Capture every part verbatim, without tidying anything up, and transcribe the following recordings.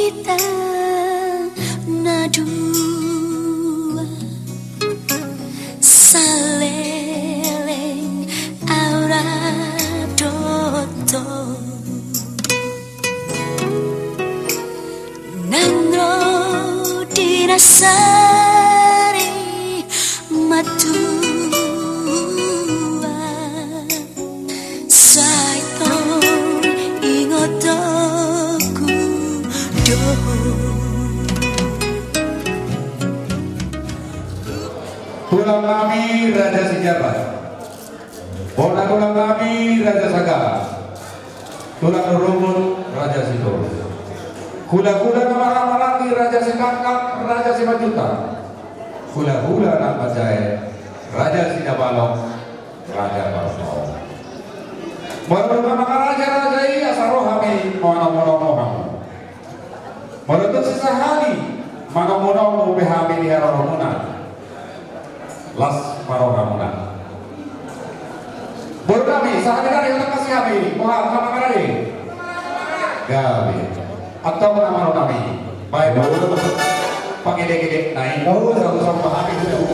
Hita na dua saleleng au rap dohot ho. Nang ro di na sari matua. Sai tong ingotonku do ho. Tulang nami Raja Sijabat. Bona tulang nami Raja Sagala. Tulang rumput Raja Sitorus. Hulahula na marhahamaranggi Raja Sinangkap, Raja Simanjuntak. Hulahula na manjae Raja Sidabalok. Raja Barbawa. Molo dung mangaraja raja i asa ro hami manomu-nomu hamu. Molo dung sisahali manomu-nomu pe hami di haroromuna. Las ma rohamuna. Boru nami, sahali nari hutangkasi hami, boha, boha mangaraja i? Gabe. Antong na maro nami. Baik, baik. Pangedek-edek nai. Tahu, tahu, tahu, pahami, tahu.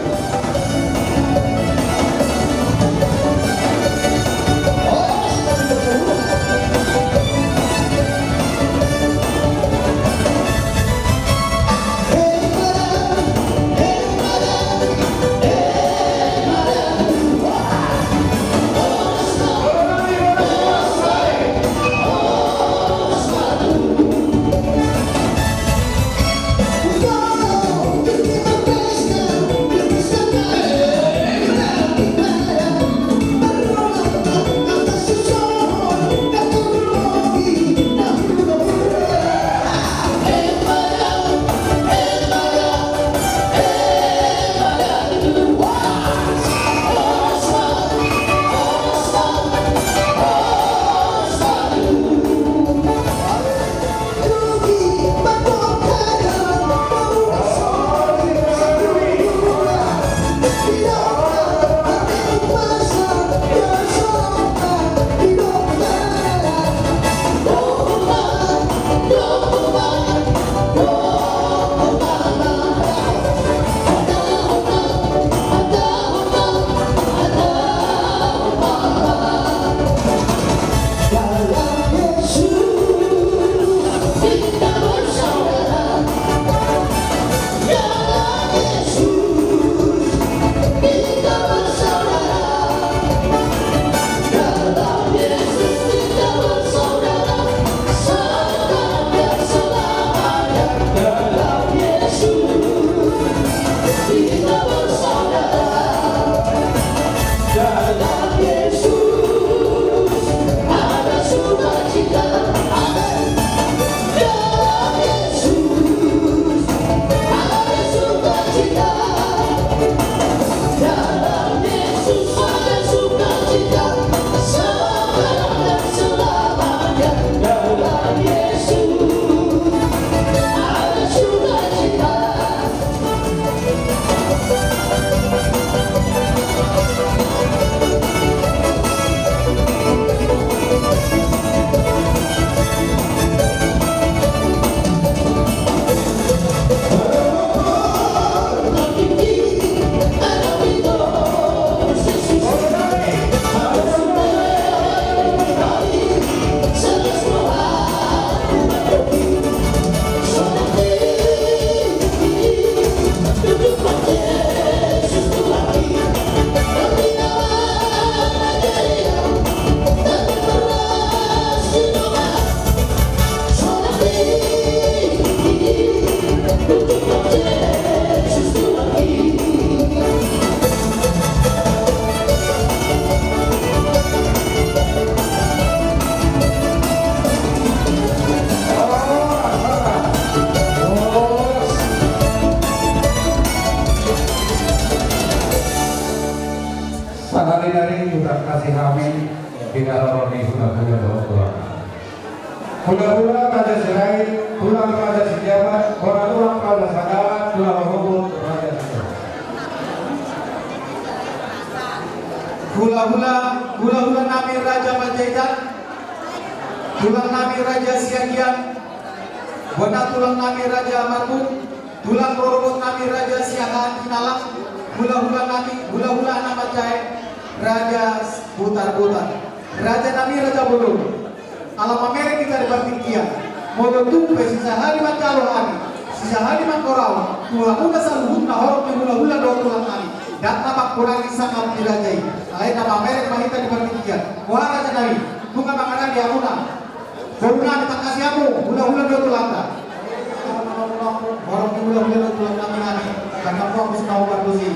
Sahali nari hutangkasi hami di haroro ni hulahula dohot tulang. Hulahula Raja Sirait, tulang Raja Sijabat, bona tulang Raja Sagala, tulang rumput Raja Sitorus. Hulahula, hulahula nami Raja Panjaitan, tulang nami Raja Siagian, Bona tulang nami Raja Marbun, tulang rorobot nami Raja Siahaan Hinalang, hulahula nami, hulahula na mansai Raja Butarbutar. Raja nami Raja Bolon. Ala mamereng hita di partingkian, molo tung pe sisahali manjalo hami, sisahali mangkorahon tu hamuna saluhutna horong ni hulahula dohot tulang nami, ndang na mangkurangi sangap ni raja i. Alai na mamereng ma hita di partingkian. Boha raja nami, nunga mangalani hamuna. Boru nami, tangkasi hamu hulahula dohot tulangta. Horong ni hulahula dohot tulang nami, nami. Karena fokus na umbar dosi.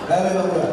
Gabe bangga.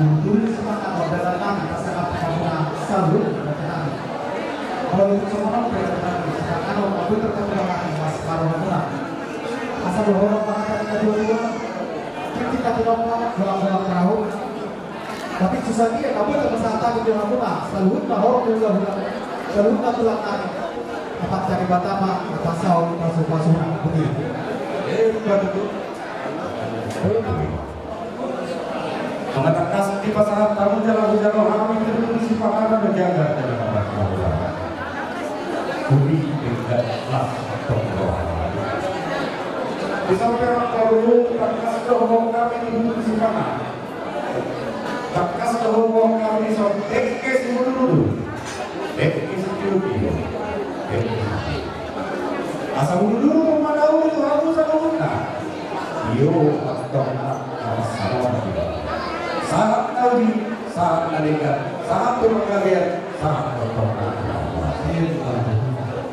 Tulis semangat, berdatangan, pasangan penggabungan, salut, berkenan. Kalau itu semua, berkenan, silakan, waktu tertentu, mas, baru berkenan. Asal berhormat, mengatakan kedua-dua, kita tidak mau, pulang-pulang perahu. Tapi susah dia, kamu tak masalah, tapi dia mau, salut, hormat, hula-hula. Salut, tulang, tarik. Apa dari pertama, apa saul, pasu-pasu, putih. Eh, bukan itu. Mangatakkas di pasahat tamu jala hujalo hami tu sipanganon na jaga jala hami. Uli tinggal las tonggo. Di sampe rangka dulu takkas dohot hami tu sipanganon. Takkas dohot hami di sampe dengke si dulu. Dengke si dulu. Dengke si dulu. Asa ulu-ulu manauli tu hamu saluhutna. Io, antong na, na salon. Sahat na uli, sahat na denggan, sahat tu panggabean, sahat tu antong na.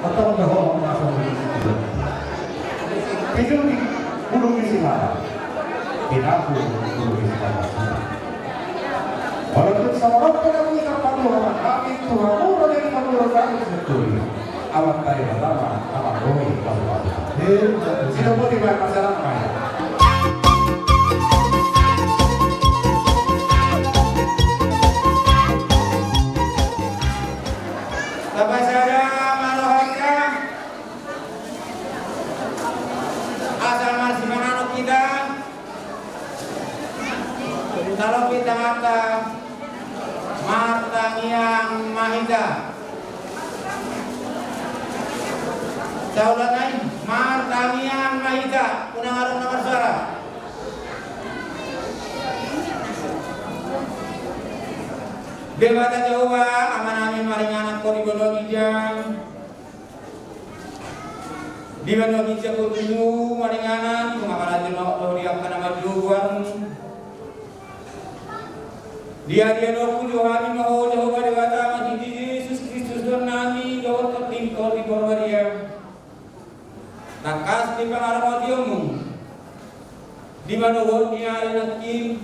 Antong na ho, na salon. Pinuli, pinuli si mana? Pinuli, pinuli si mana? Walaupun sama orang pun aku tak patuh sama kami, Tuhan, orang yang patuh kami sendiri. Amat tadi pertama, amat kami, patuh, patuh. Sida pun di mana masalah main. Tapa sada, manohon ka. Asal marsipanganon hita. Talopi tanganta, martangiang ma hita. Saulak nai, martangiang ma hita. Unang adong na marsuara. Debata Jahowa, Amanami maringanan ho di banua ginjang. Di banua ginjang ho tutu maringanan, nunga marajolo ho di angka na marjual. Diadia nangkin jo hami ma ho Jahowa Debata, marhite Jesus Kristus Tuhannami, dohot Tondi Porbadia. Tangkas di pangaramotionmu. Di banua ni ari nangkin,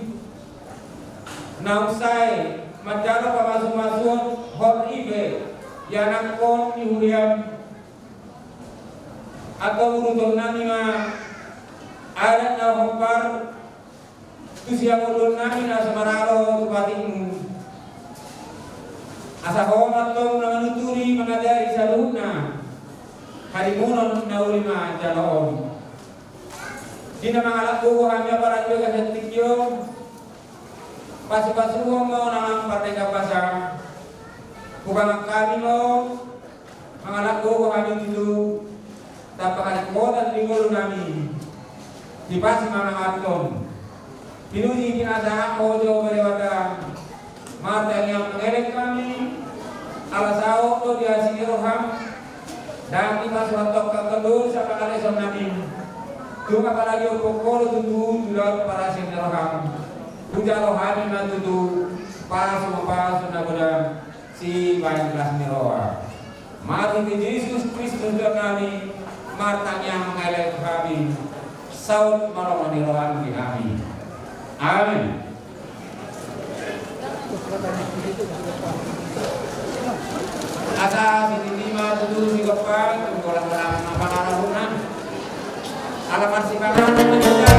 naung sae manjalo pamasumasuon ho ipe, ianakhon ni huriam. Angka uruton nami ma adat na hombar tu siangoluon nami na so maralo tu patikmu. Asa ho ma antong na manuturi mangajari saluhutna. Halimunon na uli ma jalo on. Di na mangalap gogo hami apalagi bagasan tingki on. Pasupasuhon ma ho na mangpardenggan basa. Hupasahat hami ma ho mangalap gogo hami tutu. Tapakali kota di ngolu nami. Dipasi ma mangalap on. Pinuji pinasahat ho Jahowa Debata. Martangiang ma elek hami, ala saut do di asi ni roham, ndang dipasuhat tongka tondon sapangaleson nami. Tung apalagi ompung ho do tutu tu dalan parasian ni roham. Hujalo hami ma tutu, pasu ma pasu na godang, sibaen las ni roha. Marhite Jesus Kristus Tuhannami, martangiang ma elek hami, saut ma roha ni roham di hami. Amen. Asa sinini ma tutu si Gopang, tunggu lang-lang apa ngarahuna. Ala marsipanganon ma hita.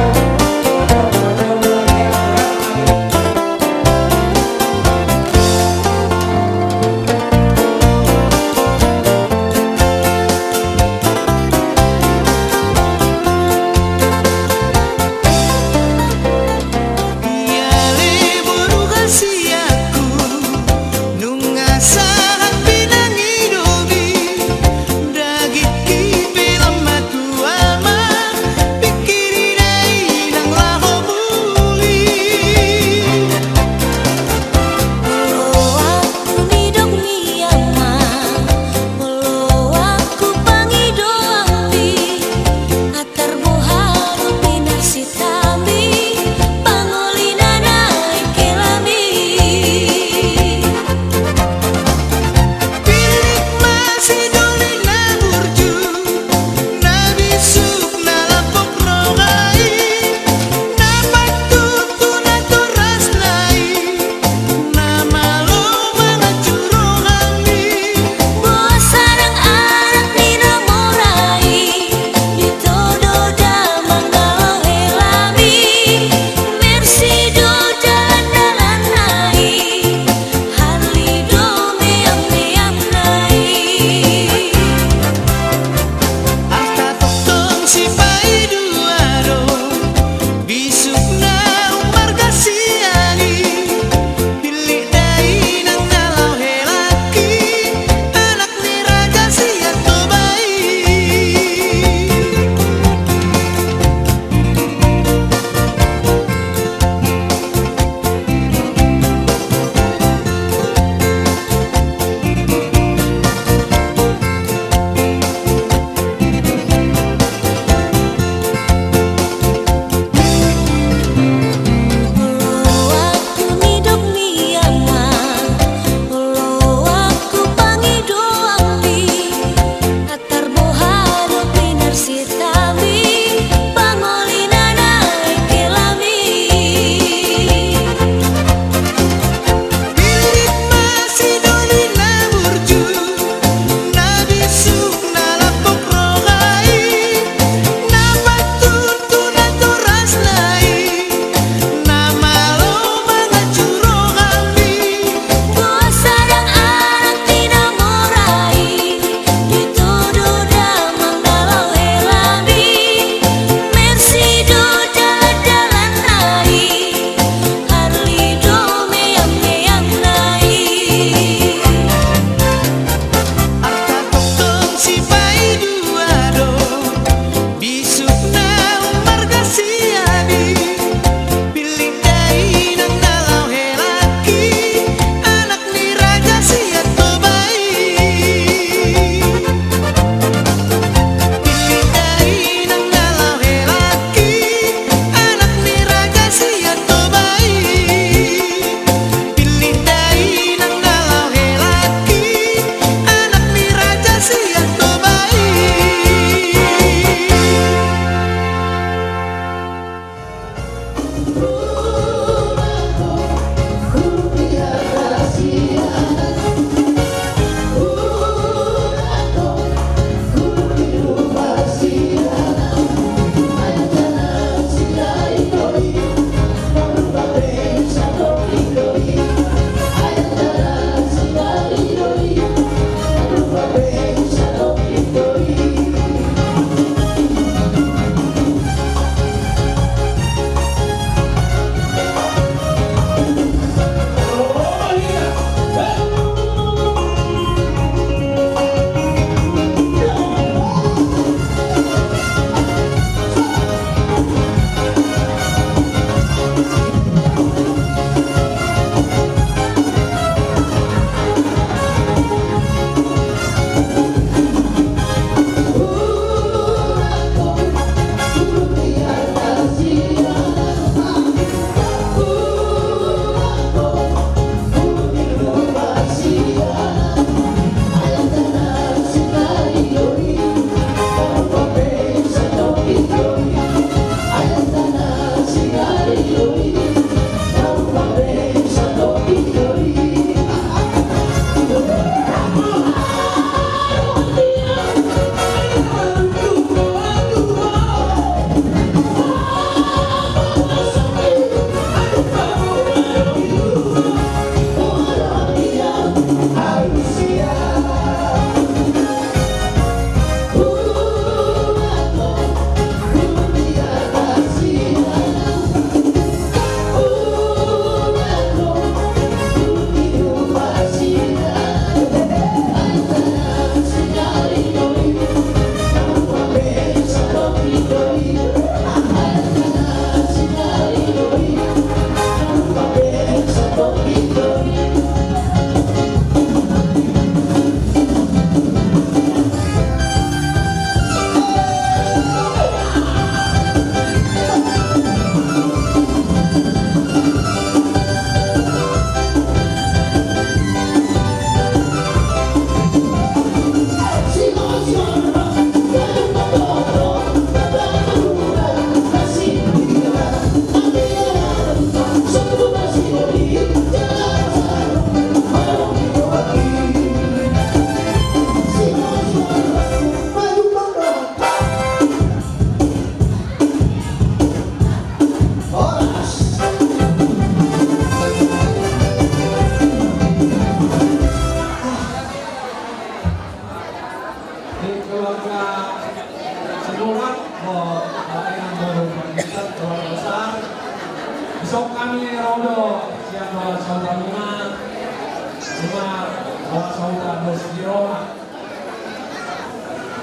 Sahuta dos ni roha.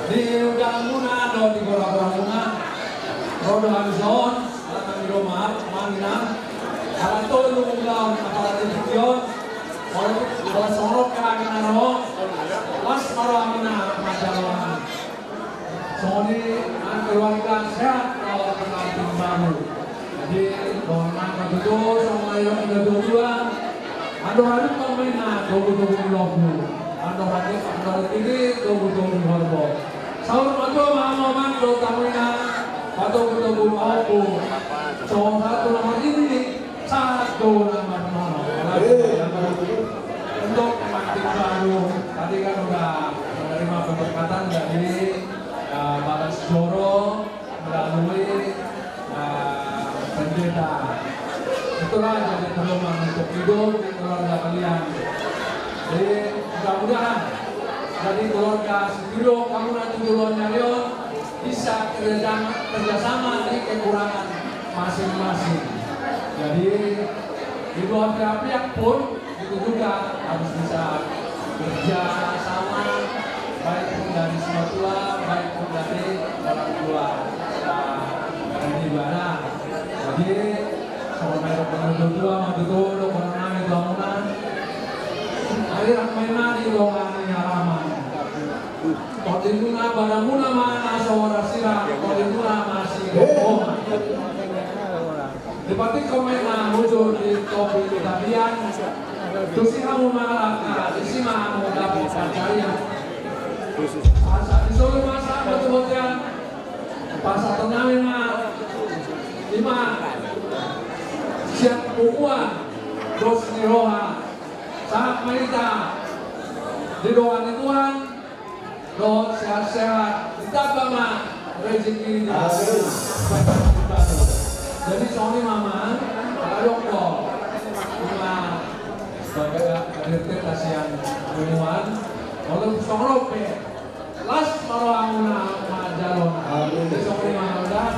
Di ulaonmuna dohot di goragoramuna, ro do hami on, ala nami do ma, mangido, ala tolu ulaon apala di tingki on. Olo, olo, songon on pe hami na ro, las ma rohamuna manjalo. Songon i, keluarga sehat, ro pengantin baru. Jadi, songon i ma tutu, songon i ma tutu, andor hadumpang ma i na togu-togu ni lombu. Andor hati, andor hati, togu-togu ni horbo. Saur matua ma hamu amang dohot inang, patogu-togu ni lombu. Songon sahat tu na marnini, sahat tu na marnono. Untuk pengantin baru, tadi kan udah menerima pemberkatan dari, eh, Bagas Joro, melalui, eh, pendeta. Itulah jadi pedoman untuk hidup di keluarga kalian. Jadi, mudah-mudahan jadi keluarga Sitio, kamu nanti duluan nyarion, bisa kerjasama, kerjasama di kekurangan masing-masing. Jadi, di dua belah pihak pun itu juga harus bisa kerja sama, baik pun dari si matua, baik pun dari orang tua, eh, dari ibadah. Jadi, songon na didok ni natua-tua ma tutu, dohonon nami tu hamuna. Arirang ma i na di dongan ni haraman. Tondimuna, badanmuna ma na so horas sirang, tondimuna ma sigomgoman. Dipatikkon ma i na hujur di topi ni tapian. Tusi hamu mangalangka, disi ma hamu dapot pansarian. Asa di solu ma sahat tu bontean. Pasahaton nami ma, ima, sian punguan dos ni roha. Sahat ma hita di dongan ni Tuhan. Dohot sehat-sehat, ditamba ma rezeki di. Amin. Jadi songon i ma, adong do ima, sebagai hadir hita sian punguan. Olo, songon on pe, las ma rohamuna manjalo. Amin. Jadi songon i ma, udah.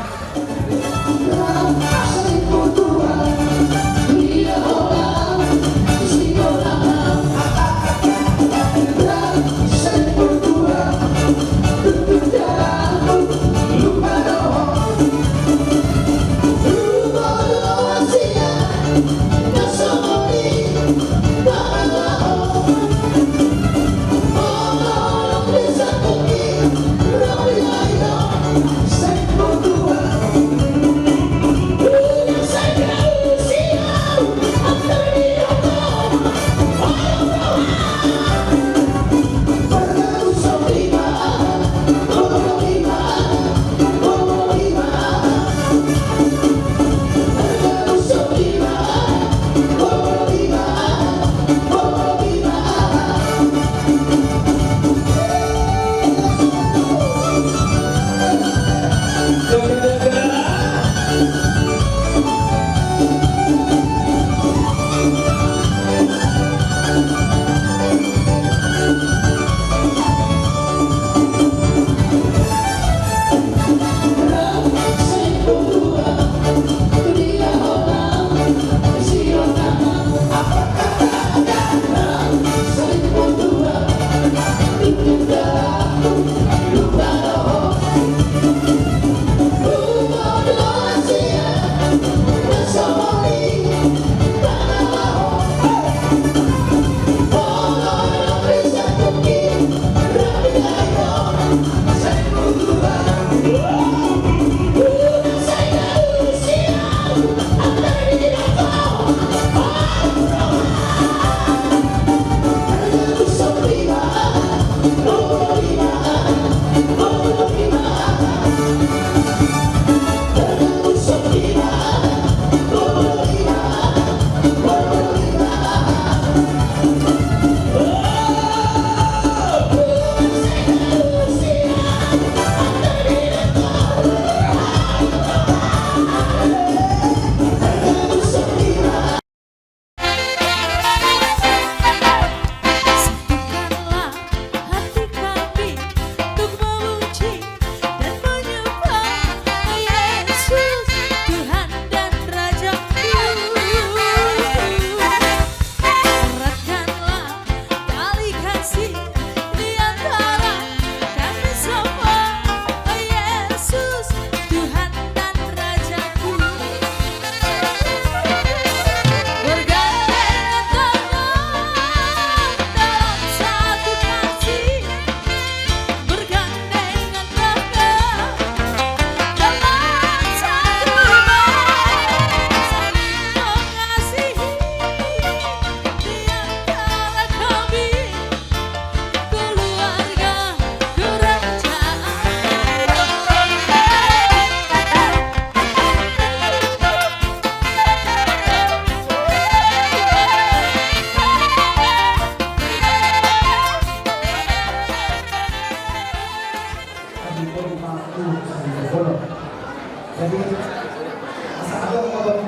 Asa adong ma baru.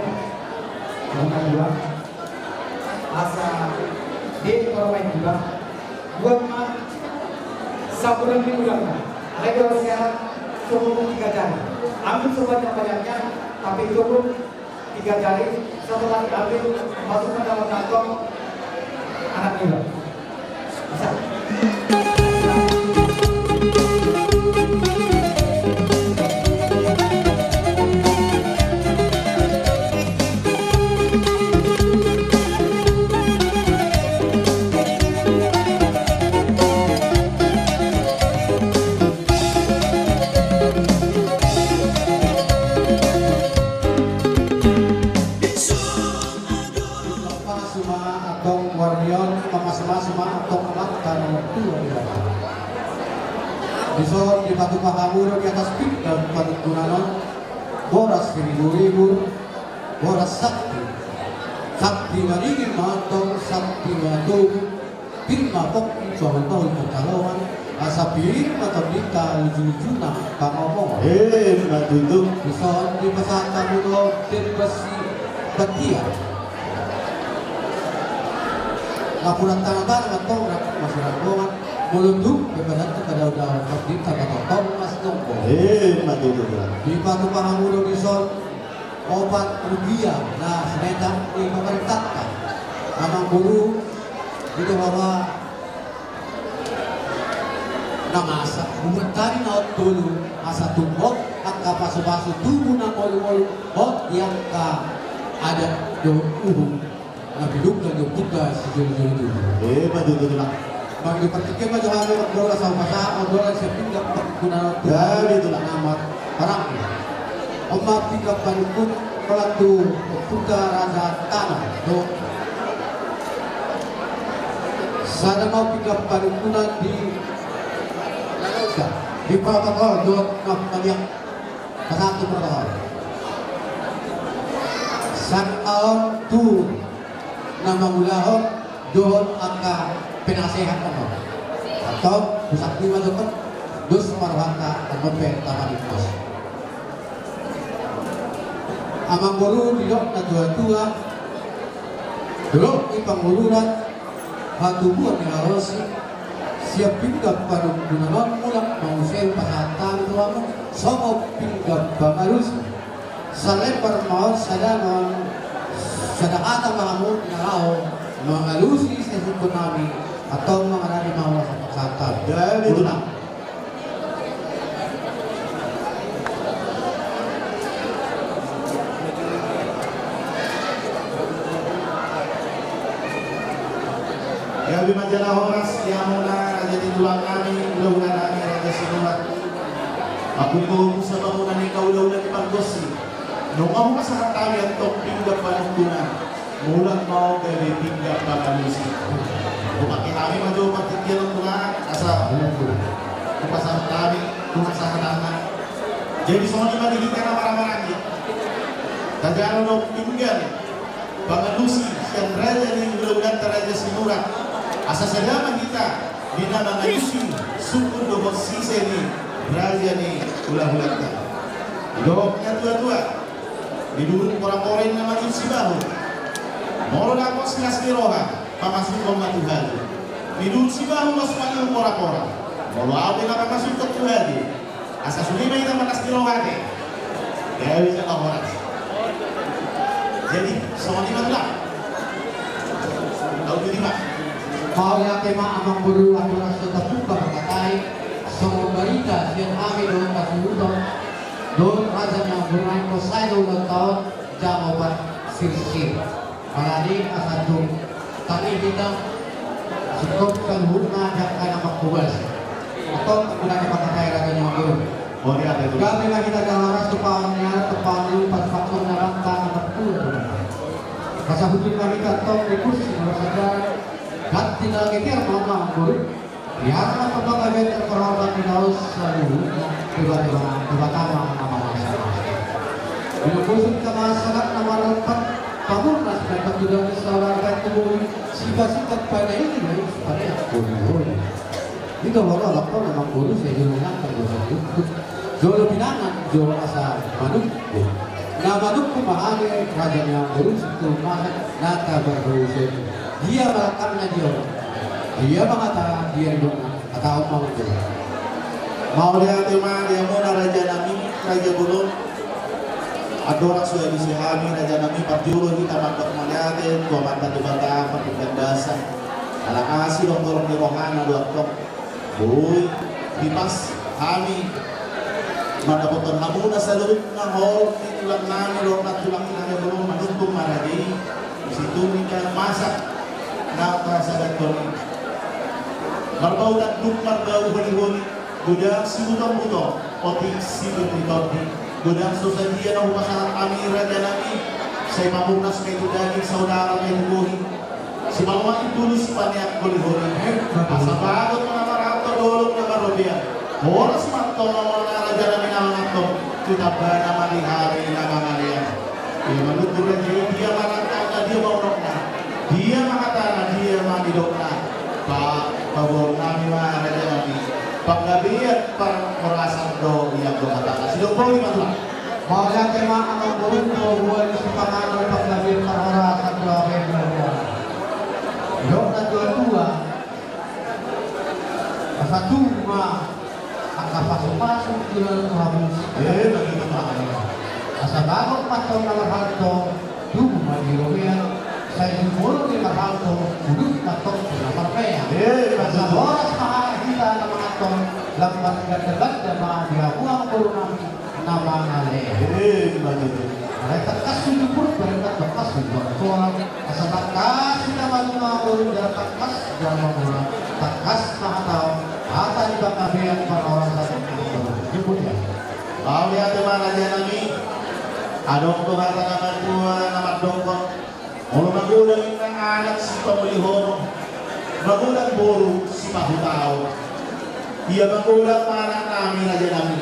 Adong ma dua. Asa di parumaen dua. Buat ma sabulan di bulan. Ada dua syarat, cukup tiga jari. Ambil sebanyak-banyaknya, tapi cukup tiga jari. Setelah diambil, masukkan dalam kantong anak dua. Pasu ma antong warrior, pamas-mas ma antong anak tano tua di dalam. Dison dipatupa hamu do di atas pinggan panungkunan on, boras siribur-ribur, boras sakti. Sakti ma dingin ma antong, sakti ma tubu, pir ma pongki, sohot ma hujur taloan, asa pir ma tondinta, uju-ujuna pangomoan. Emma tutu. Dison dipasahat hamu do dembasi batia. Lapuran tana-tana mantong rap masiranggongan, molo tung pe badan tu kadau-dau tondinta, mantong mas tongko. Emma tutu. Dipatupa hamu do dison opat rupiah na sineta ni pamarentanta. Amang boru, i do hawa na masa, buat tari na on tolu, asa tung hot angka pasu-pasu tubu na molu-molu, hot di angka adat dohot uhum na pidungka ni ompunta sijolo-jolo tubu. Emma tutu, tulang. Bang di partingkian ma jo hami, bola sahu pasahat, bola siap pinggan, pangkunan. Jadi, tulang. Amat parang. Oma pinggan panungkun, bola tu ompunta raja tano do. Sada ma pinggan panungkunan di di protokol do, na maliang. Pasahat tu protokol. Sangkaon tu na mangulahon dohot angka penasehat on. Antong, pusat lima dohot, dos ma rohanta, antong pe taparingkos. Amang boru, didok na tua-tua, dolok ni pangururan, hatubuan ni halosi, siap pinggan panungkunan on mulak mangusehon pasahat hami tu hamu, songon pinggan pangalusi. Salembar ma on, sada ma on, sada hata ma hamu na laho mangalusi sesungkun nami, antong mangalani ma on asa pasahat hami. Jadi, tulang. Gabe ma jala horas di hamuna raja ni tulang nami, hulahula nami Raja Sinurat. Ampuni ma hamu sabangunan ni hulahula ni pargonsi. Nunga hupasahat hami antong pinggan panungkunan. Mulak ma on gabe pinggan pangalusi. Hupake hami ma jo partingkian on tulang, asa hupasahat hami tu hasahatanna. Jadi songon i ma di hita na marhahamaranggi. Tajalo do pinggan pangalusi sian raja ni hulahulanta Raja Sinurat. Asa sada ma hita di na mangalusi sungkun dohot sise ni raja ni hulahulanta. Didok na tua-tua. Di duru poraporan na mangihuthon sibahu. Molo dapot las ni roha, pamasukhon ma tu hami. Di duru sibahu las ma di porapora. Molo ahu pe na pamasukhon tu hami. Asa sude ma hita marlas ni roha ate. Gabe jala horas. Jadi, songon i ma tulang. Tahu jadi ma. Mauliate ma amang boru, ahu las so tapupa mangkatai. Songon barita sian hami dohot hasuhuton. Dohot raja ni amang boru, naeng porsai do ulaonta on jam opat sirsir. Alani asa tung tangihon hita singkop saluhutna jangka na mangkobasi. Antong gunana mangkatai raja ni amang boru. Gabe ma hita jala horas tu paon ni anak, tu paon ni upa, tu paon ni amanta na martua. Asa hujur ma hita antong di kursi na marsajaran. Ganti na geger ma amang boru. Biar ma panggabean terhormat di laos saluhutna, Debata ma, Debata ma na mangasa. Di na bosur ka ma sagat na marompat, pamurnas dan patudangi saudara dan tubuh, sipasikat pada ini baik pada yang boleh. Di na molo lakon amang boru, saya jurungan kan dosa luput. Jolo pinangan, jolo asa manungkun. Na manungkun ma hami raja ni amang boru, sintua ma na taparhobas. Dia ma langkangna, dia ma, dia ma hata, dia ma na hata, amang boru. Mauliate ma di hamuna raja nami, raja bolon. Andorang so dialusi hami raja nami, parjolo hita mandok mauliate tu Amanta Debata Pardenggan Basa. Ala asi dohot holong ni rohana do antong boi dipas hami mandapothon hamuna saluhutna holong ni tulang nami dohot nantulang nami, holong manungkun ma raja i. Situ ninna masa na pasahathon i. Marbau tanduk, marbau holiholi, godang sibutonbuton, otik sipirpirtondi, godang so sadia na hupasahat hami raja nami, sai pamurnas ma i tu daging, saudara ma i tu bohi. Sipalumaon i bulus, sipaneang holiholi. Asa bagot na marhalto, dolok na marrobean. Horas ma antong hamuna raja nami na manganhon tu tambana ma di hami na mangalean. Ia manungkun raja i, dia ma langkangna, dia ma unokna, dia ma hatana, dia ma nidokna. Pa, paboahon nami ma raja nami, panggabean parhorasan do i, anggo hatana. Sidok boi ma tulang. Mauliate ma amang boru, boa ni sipanganon, panggabean parhorasan do abe. Didok natuatua, asa tubu ma angka pasupasu di ulaon tu hamu. Eh, bagi teman. Asa bagot ma antong na marhalto, tubu ma di robean, sai jumolo di marhalto, udut ma antong tu na marmean. Eh, bagi teman. Asa horas ma hita na manganhon, lam margandaganda ma di hamu amang boru nami na mangalean. Eh, ima tutu. Alai tangkas hujupur, berenggan tangkas hujupur. Asa tangkas hita manuma boru, jala tangkas jala mamora, tangkas ma hata, hata ni panggabean parhorasan. Jemput ya. Mauliate ma raja nami. Adong do hata na matua na mandokkon. Molo magodang inna anak sipamulihonon, magodang boru sipahutaon. Ia magodang ma anak nami raja nami,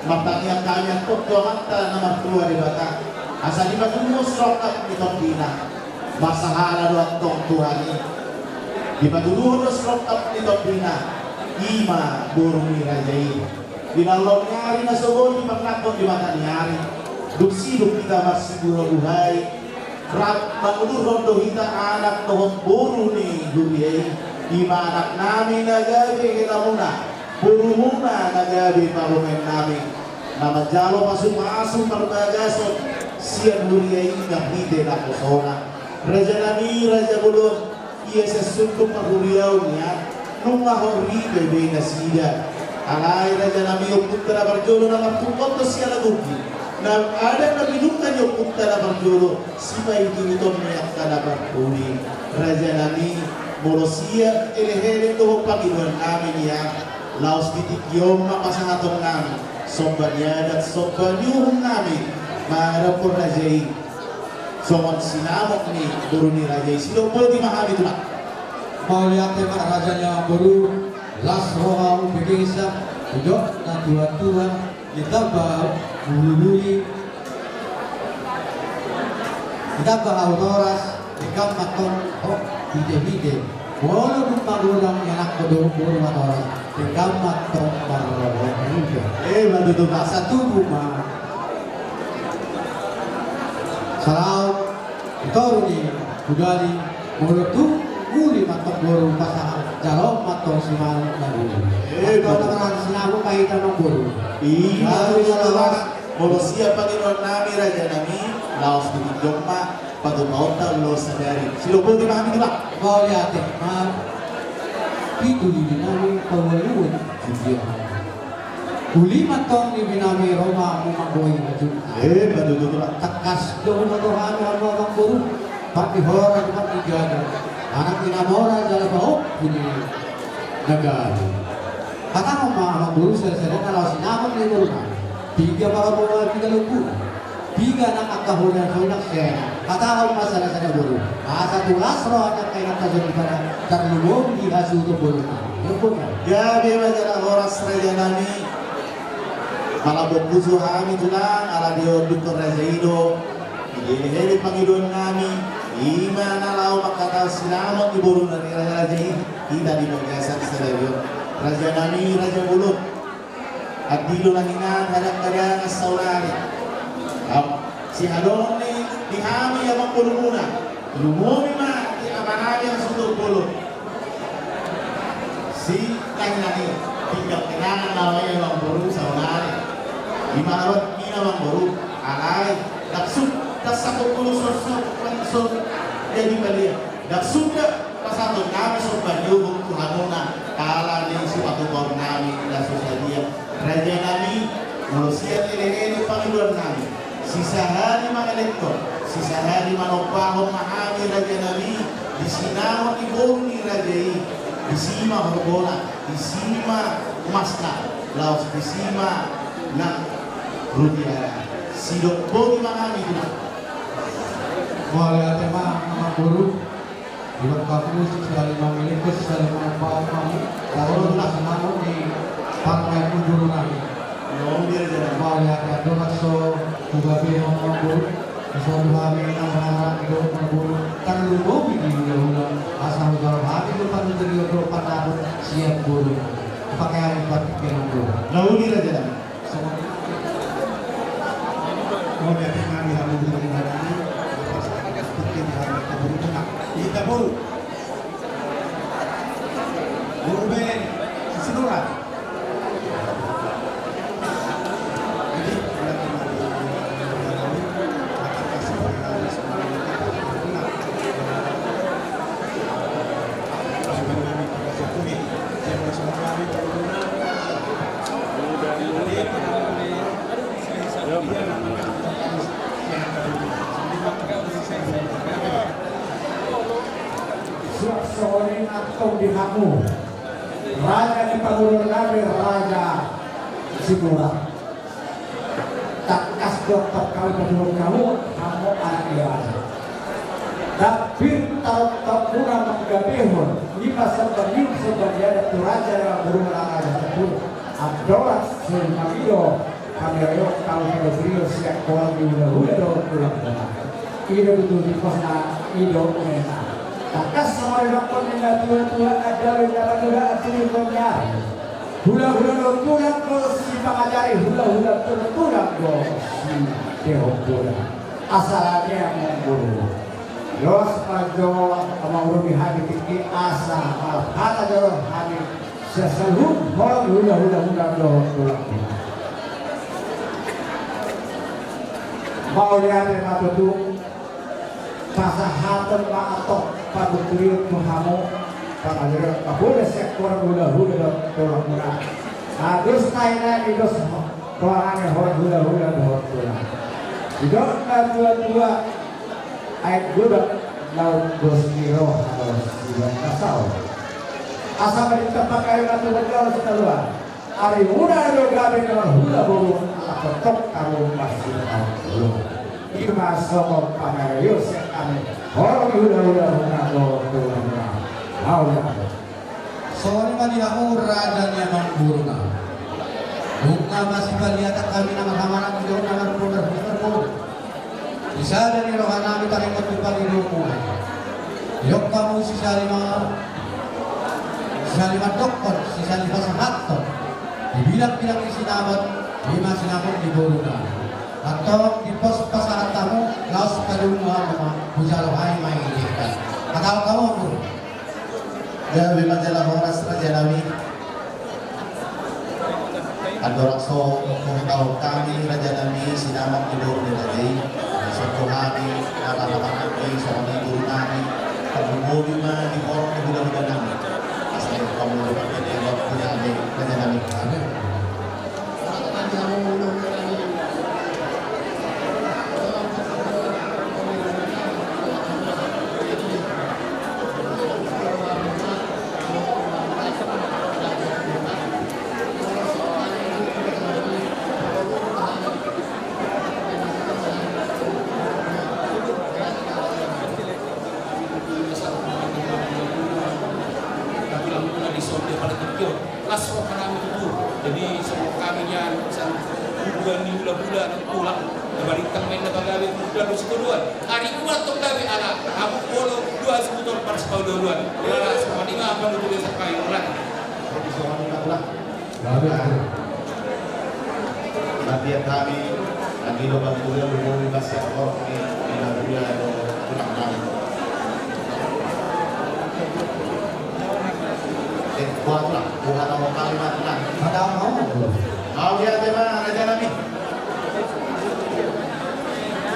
martangiang hami antong tu Amanta na martua Debata, asa dipatudu sirongkap ni tondina. Marsahala do antong Tuhan i, dipatuduhon do sirongkap ni tondina, ima boru ni raja i. Di na laho ni ari na so boi dipangakhon di mata ni ari, dung sidung hita marsibuhabuhai, rap mangudurhon do hita anak dohot boru ni huria i. Ima anak nami na gabe helamuna, borumuna na gabe parumaen nami, na manjalo pasupasu parbagason sian huria i marhite naposona. Raja nami, raja bolon, ia sian sundut parhuriaon nian, nunga horri be nasida. Alai raja nami, ompunta na parjolo na martungkot do siala bungki, na adat na pinungka ni ompunta na parjolo, sipaihutihut ni angka na parpudi. Raja nami, molo sian elehele dohot pangidoan nami nian, laos di tingki on ma pasahaton nami somba ni adat, somba ni uhum nami mangadophon raja i. Songon sinamot ni boru ni raja i. Sidok boti ma hami tulang. Mauliate ma raja ni amang boru, las roha umbegesa, didok natuatua, ditamba ulului, ditamba hau horas, denggan ma antong hot bitebite. Molo dung magodang ni anakko do boru matoras, denggan ma antong marrohahon. Eh, ima tutu, asa tubu ma. Salaon di toru ni hudali, molo tung uli ma antong boru pasahat, jalo ma antong simanuk na dulu. Eh, antong betul. Tangan sinamot ma hita amang boru. Iya, salaon. Molo sian pangidoan nami raja nami, laos di tingki on ma patupaonta ulos sadari. Sidok boti ma hami tulang. Mauliate ma. Pitu lili nami paua luhut. Uli ma antong nipi nami, ro ma hamu mamboi hajut. Eh, ima tutu tulang. Tangkas do huboto hami hamu amang boru, pandi hora, pandi gaga, anak ni na mora jala paompu ni na gabe. Hatahon ma amang boru, sada-sada na laho sinamot ni boru nami. Piga ma boru, piga lombu. Piga nang angka holan-holan sian. Hatahon ma sada-sada boru, asa tu las roha ni angka inanta jolma, tarlumobi di hasuhuton bolon nami. Gabe ma jala horas raja nami. Malambok pusu hami tulang, ala dionduk raja i do. Dielehon pangidoan nami, ima na laho mangkatahon sinamot ni boru ni raja i, hita di bagasan sadari on. Raja nami, raja bolon. Andilo na hinan hadang-hadangan saonari. Sihadongon ni hami amangborumuna, lumobi ma di amanami hasuhuton bolon. Si na hinan i, tinggal kenangan na laho i amangboru saonari. Ima na roa tingkina amangboru, alai ndang sunda, ndang sampulu songon, songon jadi balian. Ndang sunda pasahaton nami somba ni uhum tu hamuna, ala ni sipatupaon nami na so sadia. Raja nami, molo sian elekelek pangidoan nami, sisahali mangelek, sisahali manombahon ma hami raja nami, di sinamot ni boru ni raja i, disi ma horbo na, disi ma emas na, laos disi ma nang rutiana. Sidok boru ma hami tu na. Mauliate ma amangboru. Ibaen hamu sisahali mangelek, sisahali manombahon hamu, laos na sinamot ni parmaen ni boru nami. Mauliate, andorang so hugabehon amangboru, dison do hami na marhaha-, dohot amangboru, tarlumobi di hula-hula, asa hujalo hami do panuturion dohot pandapotan sian boru nami. Pakean i partingkian amangboru. Mauliate raja nami. Suang songon i ma antong di hamu, raja ni pamoruon nami, raja Situmorang. Tangkas do antong hami pamoruon hamu, hamu anak ni raja. Tapi taruntap muna manggabehon, ima somba ni uhum somba ni adat tu raja ni pamoruon, raja Situmorang. Andorang so mangido, hami raja on hamu pado brio sian holan ni hula-hula dohot tulang. I do tutu tiposna, i do umena. Tangkas songon na nidok ni natua-tua, andorang na mangido, andorang na mangido. Hula-hula dohot tulang do sipangajari, hula-hula dohot tulang do sipehompu. Asa lam ni amangboru. Los ma jo amangboru di hami tingki, asa malap hata jo hami sian saluhut holan hula-hula dohot tulang. Mauliate ma tutu. Pasahaton ma antong panuturion tu hamu, pangajarion, pambahenan sian holan hula-hula dohot tulang muna. Na dos na hinan i dos ho-, rohana ni holan hula-hula dohot tulang. Didok natua-tua, aek godang laho dos ni roha do sian nasao. Asa marhite panggabean na tubu jalo sitaluan. Ari muna do gabe na marhula boru, ala tongtong hamu marsitaon boru. Ima songon pangarahutna sian hami, holan ni hula-hula muna dohot tulang muna. Mauliate. Songon i ma di hamu raja ni amangboruna. Nunga masipaliatan hami na marhamaranggi dohot na marpondar-pondar boru. Di sada ni roha nami taringot tu pangidoanmuna. Didok hamu sisahali ma-, sisahali mandokkon, sisahali pasahathon. Di bilang-bilang ni sinamot, ima sinamot ni boruna. Antong dipos pasahat hamu, laos padomu hamu ma, hujalo hami ma i. Hatahon hamu, Amangboru. Gabe ma jala horas, raja nami. Andorang so mangkatahon hami, raja nami, sinamot ni boru ni raja i, songon hami na marhamaranggi, songon i boru nami, tarlumobi ma di holan ni hula-hula nami. Asa i hamu di panggabean ni hula-hula nami, raja nami. Amin. Las roha nami tutu. Jadi songon hami nian sian bubuan ni hula-hula dohot tulang, na marintang ma inna pagabe tu hula dohot sitodoan. Ari muna antong gabe ala hamu molo dua suhuton parsipaolo-oloan. Ala songon i ma panuturion sian hami, Tulang. Jadi songon i ma, Tulang. Gabe. Nah. Marliat hami, anggiat do panuturion lumobi basa horong ni, di lagu ia do tulang nami. Eh, buat tulang, buat nama kami mati nang. Ada mau? Mau dia tema raja nami.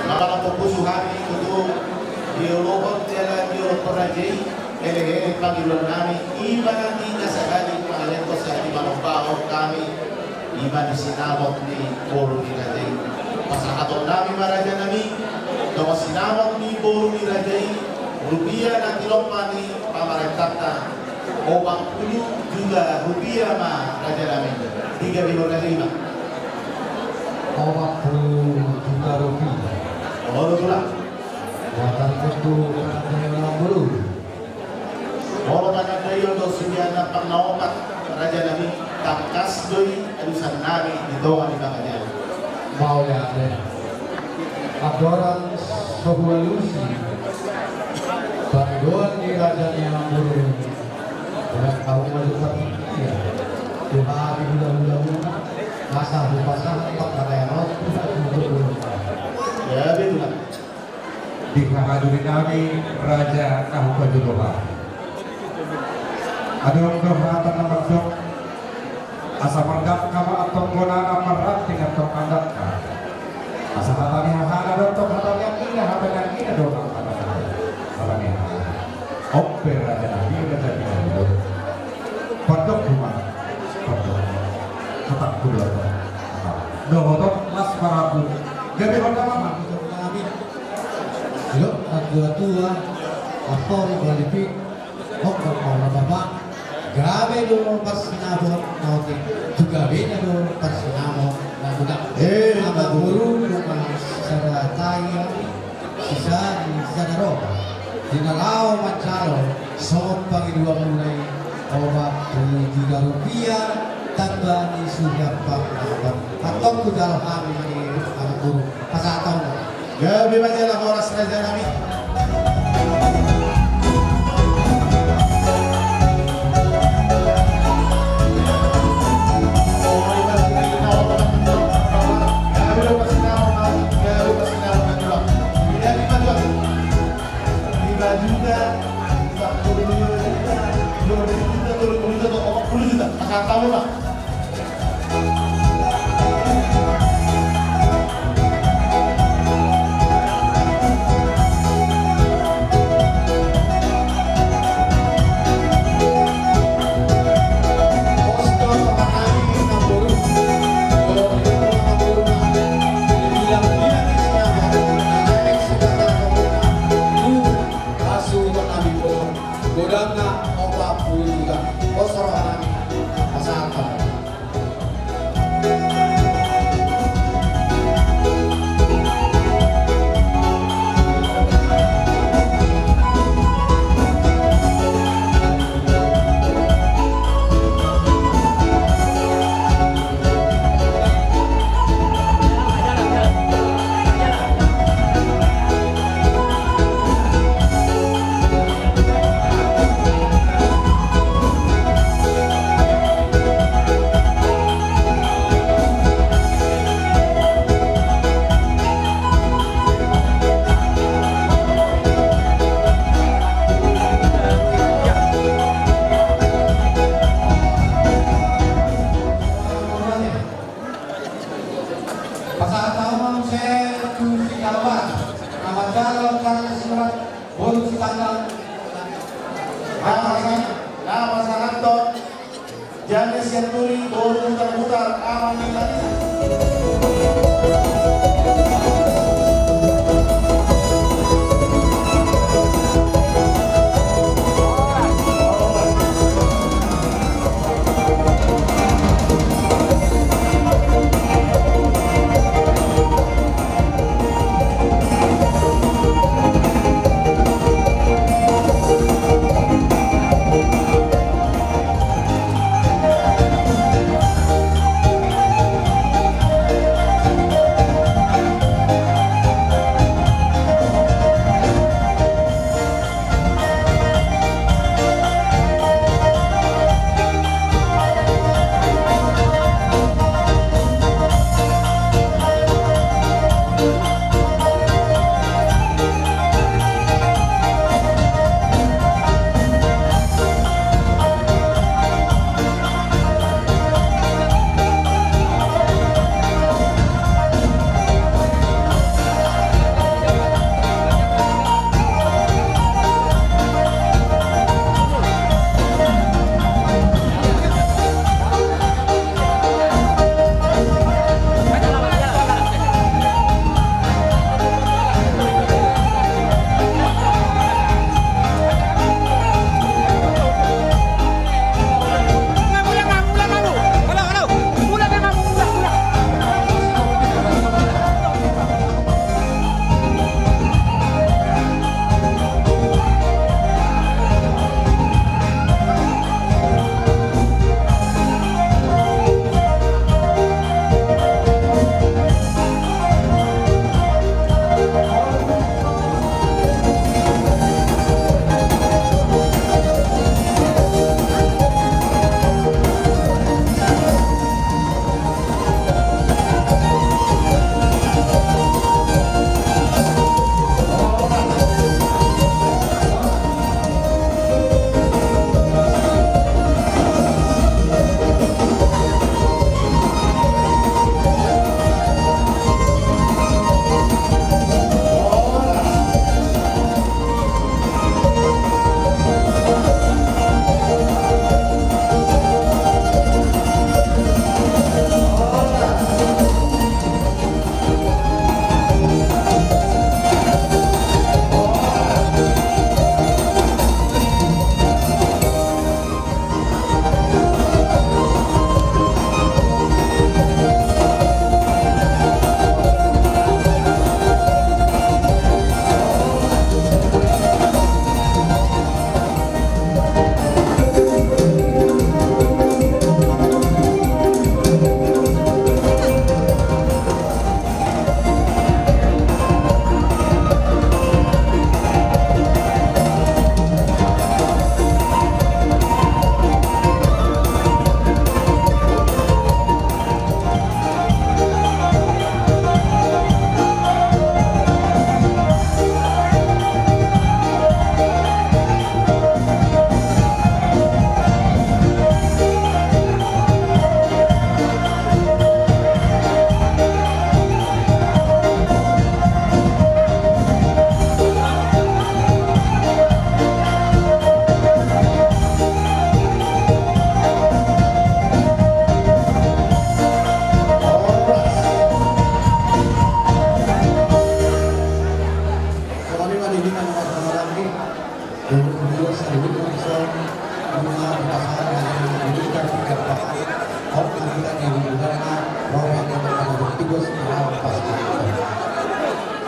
Maka lampu pusu hami, tutu, di olohon, di olohon raja i, ele-ele pangiluan nami, ima nami, nasabali, pangalengkos, di manomba, hami. Ima di sinamot ni boru ni raja i. Pasahaton nami ma raja nami, dongan sinamot ni boru ni raja i, rupia na tilompa ni pamarentanta, opat pulu juta rupia ma raja nami. Tiga milo raja i ma. Opat pulu juta rupia. Oh, tulang. Buatan kutu, buatan boru. Molo panandaion do sude na pangnaopat raja nami, tangkas do i alusan nami di tonga ni pangajaran. Mauliate. Andorang so hualusi pangidoan ni raja ni amangboru, berang kau maju partingkian. Tuhan di hula-hula muna, masa hupasahat pangkataion on, Tuhan. Ya, betul. Di hahaduri nami raja na hupajolo hami. Adong do hata na mandok, asa mardangka ma antong gonana, marranting antong andakna. Asa hata ni hahana do antong hata ni anggina, hata ni anggina do antong hata ni hahana. Hata ni hahana. Ompe raja nami, raja nami. Pandok huma. Pandok. Hatangku do antong. Dohot on las marangkup. Gabe hona ma. Ilo, anggo tua-tua, ampori, balipi, hongkon ma bapak, gabe do parsinamot na otik, tu gabena do parsinamot na godang. Eh, amangboru, nunga sada tai, sisa ni sada roha. Di na laho manjalo, songon pangidoan muna i, opat pulu juta rupia, tamba ni suhian pangapan. Antong hujalo hami, amangboru. Pasahaton. Gabe ma jala horas raja nami. Gabe ma jala. Lima juta, empat puluh juta, dua puluh juta, tiga puluh juta, empat puluh juta. Pasahaton ma. Godangna opat pulu juta. Pos roha nami. Pasahaton. Pasahaton ma muse tu si Kalbar, na manjalo karena surat. Boru Sitanggang. Nama sa-, nama sangat to. Jani Sianturi, boru Mutar-mutar, amang ni Lali.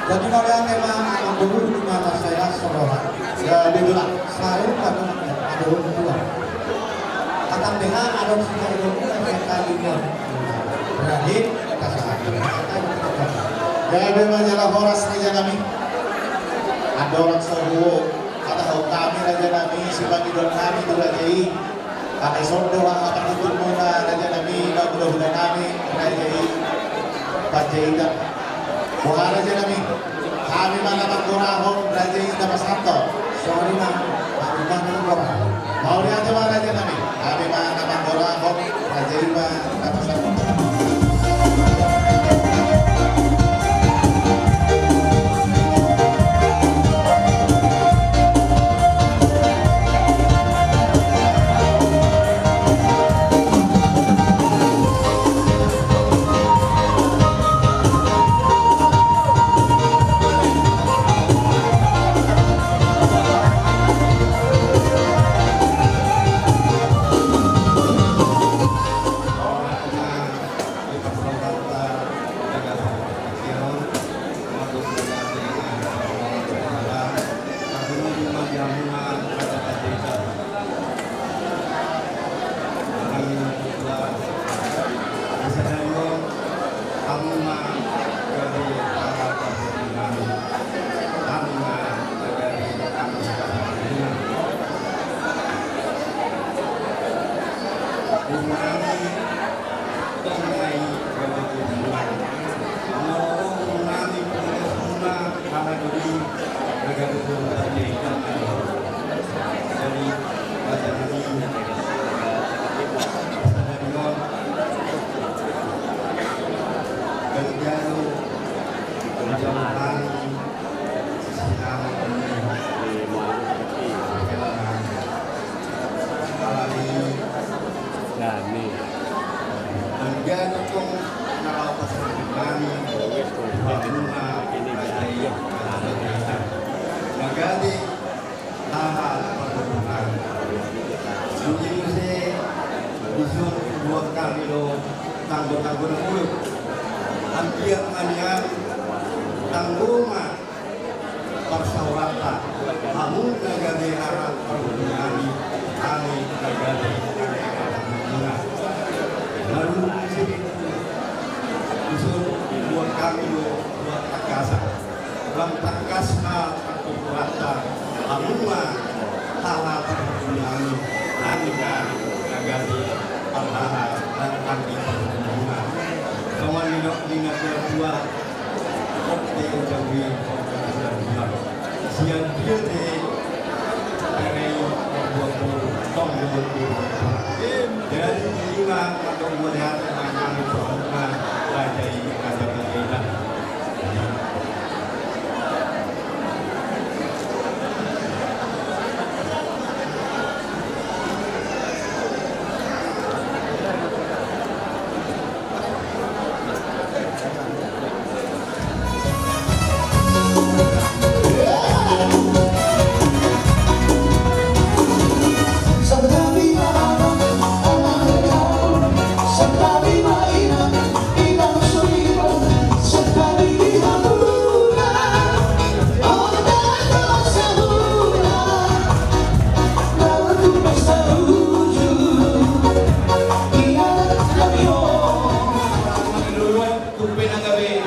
Jadi mauliate ma amangboru, di mata saya sorohan. Ya, dia bilang, saya bukan anak, ada orang tua. Kata B H, ada orang tua, ada orang tua, ada orang tua. Berarti, kita sangat berkata, kita sangat. Ya, memang jalan horas, raja nami. Ada orang soro, kata kau kami, raja nami, sipangidoan nami tu raja i. Ate sondo, apa itu muna, raja nami, ba mudah-mudahan nami, raja i, Panjaitan. Wah, raja nami, hami ma na manggorahon, raja i na pasahathon. Sorry ma, hami ma na manggorahon. Mauliate ma, raja nami, hami ma na manggorahon, raja i ma na pasahathon. Tanggo ma nian, tanggo ma parsaoranta, hamu na gabe arah parhobungan nami, hami na gabe arah parhobungan. Lalu di sini, usul buat kami, buat tanggasan. Lam tangkas ma partuturanta, hamu ma haha parhobungan nami, hami na gabe arah parhobungan. Songon nidok ni na tua-tua, Tumpe na gabe,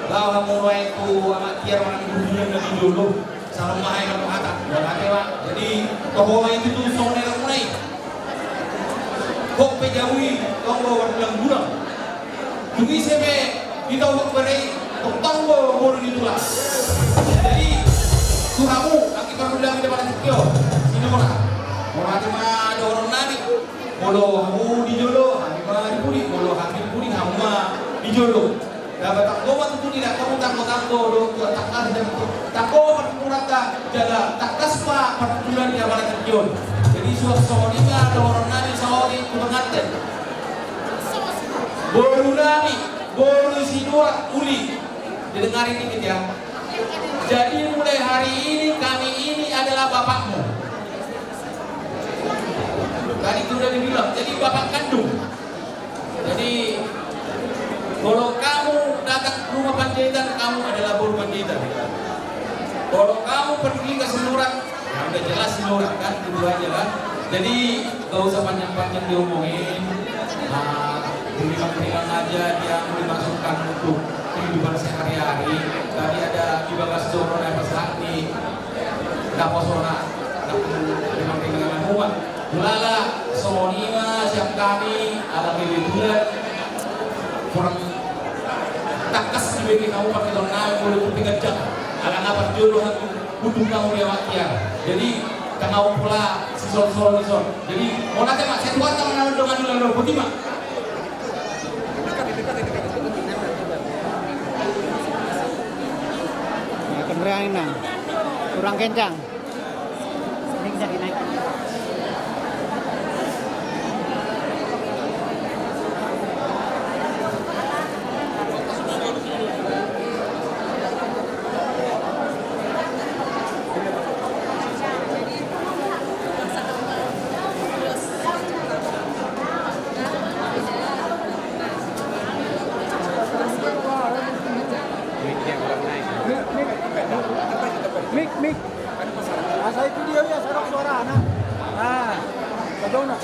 laho hamu nuaeng tu amak tiar manang gurina na di jolo. Salom bahai na mangata, mangata ma. Jadi, toho ma i tutu songon na nidokmuna i. Hot pe jabu i, tonggo pargulang-gulang. Dung ise pe ditogihon bere i, tongtong do boru ni tulang. Jadi, tu hamu, anggi pargulang ni Debata tingki on, Sinora. Mauliate ma dohonon nami. Molo hamu di jolo, hami ma di pudi, molo hami di pudi, hamu ma di jolo. Daba tanggo ma tutu nidok hamu, tanggo-tanggo do, tanggo-tanggo do, tanggo ma partuturanta, jala tangkas ma partuturan ni Debata tingki on. Jadi suang songon i ma dohonon nami saotik tu penganten. Boru nami, boru Sinurat, uli. Didengar ini, gitu ya. Jadi mulai hari ini kami ini adalah bapakmu. Tadi sudah dibilang, jadi bapak kandung. Jadi, kalau kamu datang ke rumah Panjaitan, kamu adalah boru Panjaitan. Kalau kamu pergi ke Sinurat, ya udah jelas Sinurat kan, itu aja kan. Jadi, gak usah panjang-panjang diomongin. Nah, ringan-ringan aja yang dimasukkan untuk kehidupan sehari-hari. Tadi ada di bagas jorong, ada pesan di Daposona, ringan-ringan amuan. Mulala, songon i ma sian hami, ala kebetulan kurang tangkas dibege hamu partingkian nami, molo tu piga jam. Ala na parjolo hami, butuh hamu di awak tiar. Jadi, tangkas pola sisol-sisol. Jadi, mauliate ma, sai tuat ma na mandongani lalu, boti ma. Nah, kedengeran, nah. Kurang kencang. Mik, mik. Mik, mik. Asa i video ya, sai dok suarana. Nah, sadona.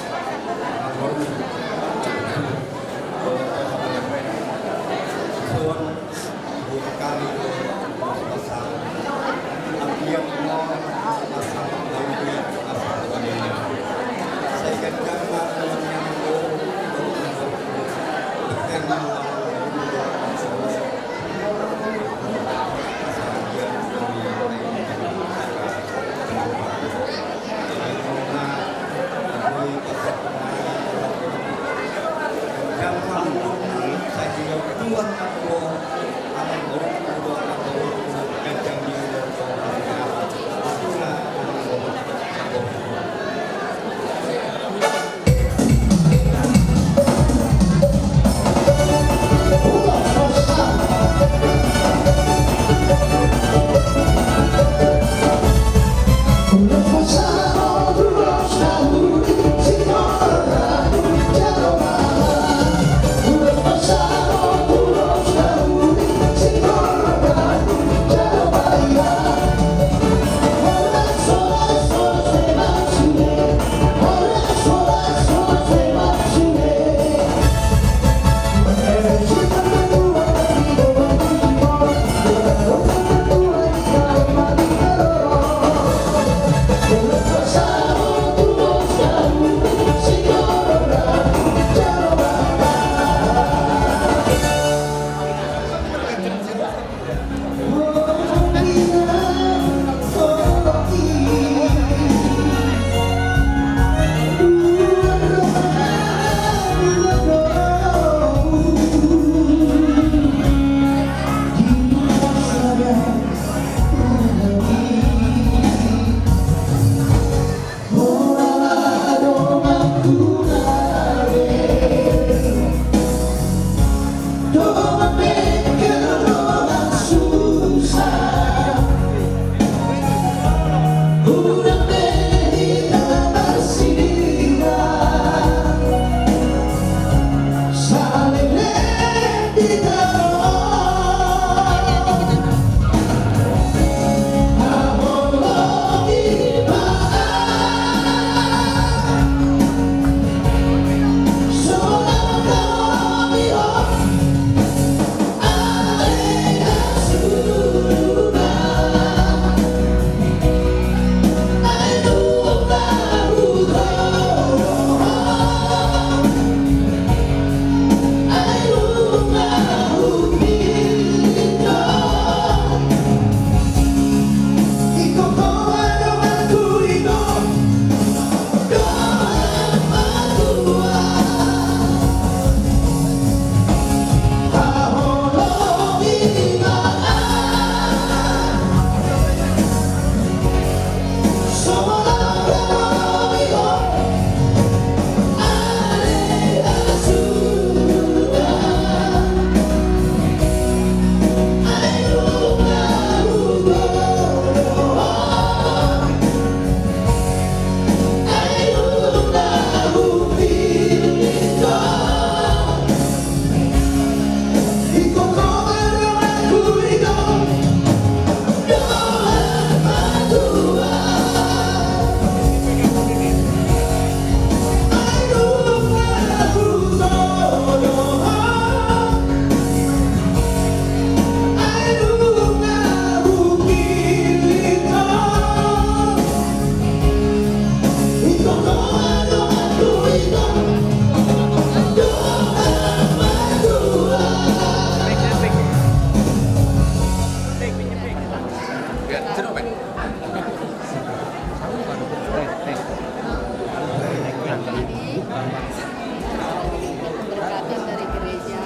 Berkatan dari gereja.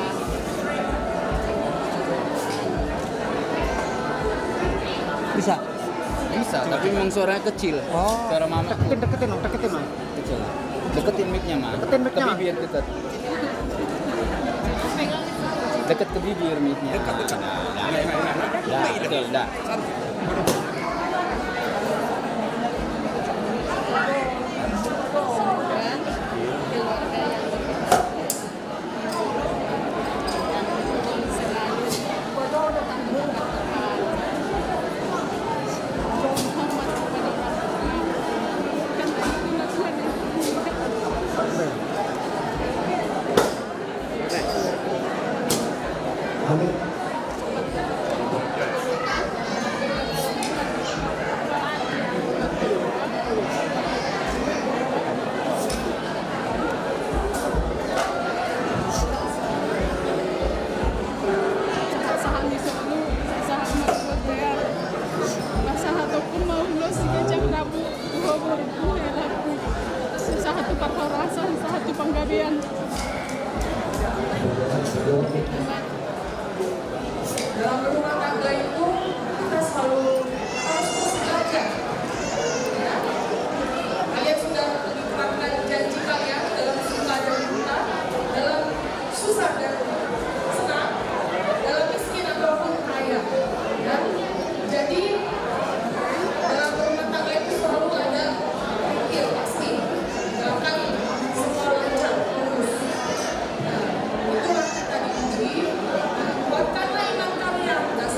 Bisa? Bisa, tapi memang suaranya kecil. Oh. Suara mama. Deketin, deketin, Om, deketin, Om. Kecil. Deketin mic-nya, Ma. Deketin mic-nya, Ma. Ke bibir deket. Deket ke bibir mic-nya. Deket, deket. Nah, nah, nah, nah. Dah, betul, dah. Sahat ni solu, sahat ma tu bontean. Sahat ompung ma ulos si ganjang rabu. Sahat tu parhorasan, sahat tu panggabean. Dalam rumah tangga itu kita selalu harus terus belajar. Ya. Kalian sudah mengikrarkan janji kalian dalam suka dan duka, dalam susah dan senang, dalam miskin ataupun kaya. Ya. Jadi, dalam rumah tangga itu selalu ada kerikil, pasti. Doakan semua lancar, mulus. Nah, itulah kata diuji. Kuatkanlah iman kalian. Nah,